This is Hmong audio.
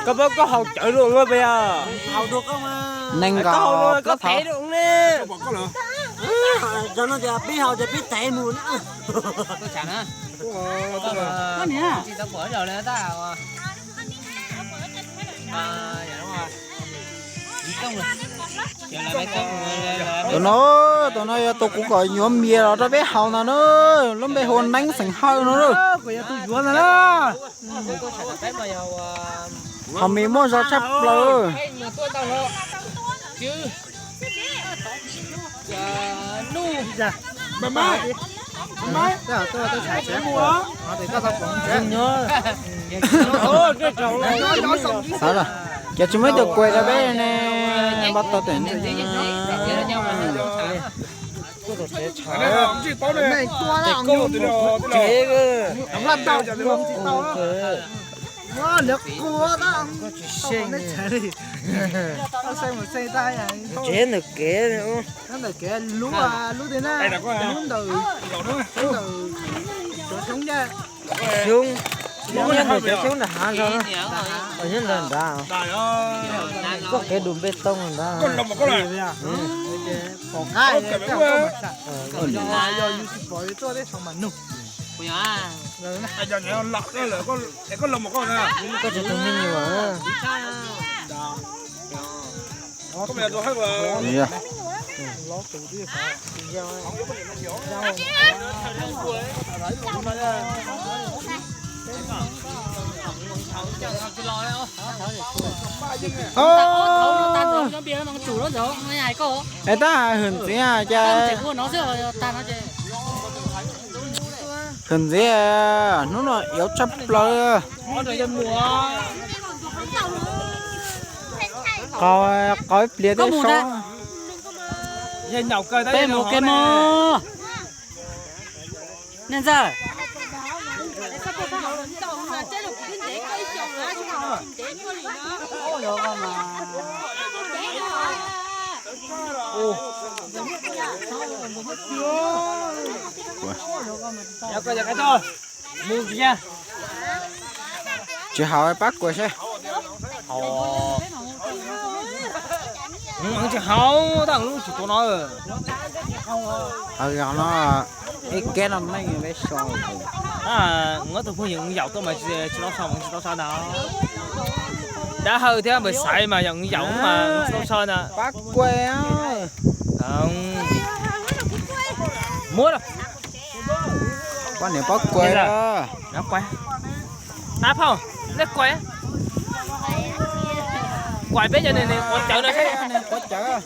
Koj paub koj haus cawv dua luaj puas yog? Nees nkaum plaub thawv. Peb haus ces peb tev mus na. Tus no, tus no yog tus kuv kom yuav npias los rau peb haus ntag na, lub npe hu ua Neeb xeem Hawj no. Kuv yog tus yuav ntag na. Hom mis muaj zog tshaj plaws. Xav lawm, ces tsis muaj ib tug kuas rau peb ne, npaj tau tej. Tsev ntawm kev, lub, lub tiag na, lub ntawm, lub ntawm cov xyoob, xyoob, nyob ntawm cov xyoob nram hav zog, nyob ntawm nrad, txoj kev dum npe tooj nrad. Pom qab, yog yus tsis pom yus tuaj tej saum mas nug. Koj tsis tus me nyuam. Es tab hwm ntxiv cas, hwm ntxiv, hnub no yuav tshaj plaws. Qau, qau ib pliag tej saub. Peb mus ke mog. Nej ntxawg. Tsis haus pab kuas seb. Tsis haus, tab lub tsis tuav no. Haus zog no, ib keb no meej peb so. Muab tus phooj ywg yaum tuaj mas tsis tau so, tsis tau so ntag. Dab Hawj thiab Npawg Xaiv mas yaum mas tsis tau so ntag. Pab kuas. Muab. Pab niam pab kuas. Ab phauj, nej kuas, kuas peb cov niag quav cawv no seb. Quav cawv.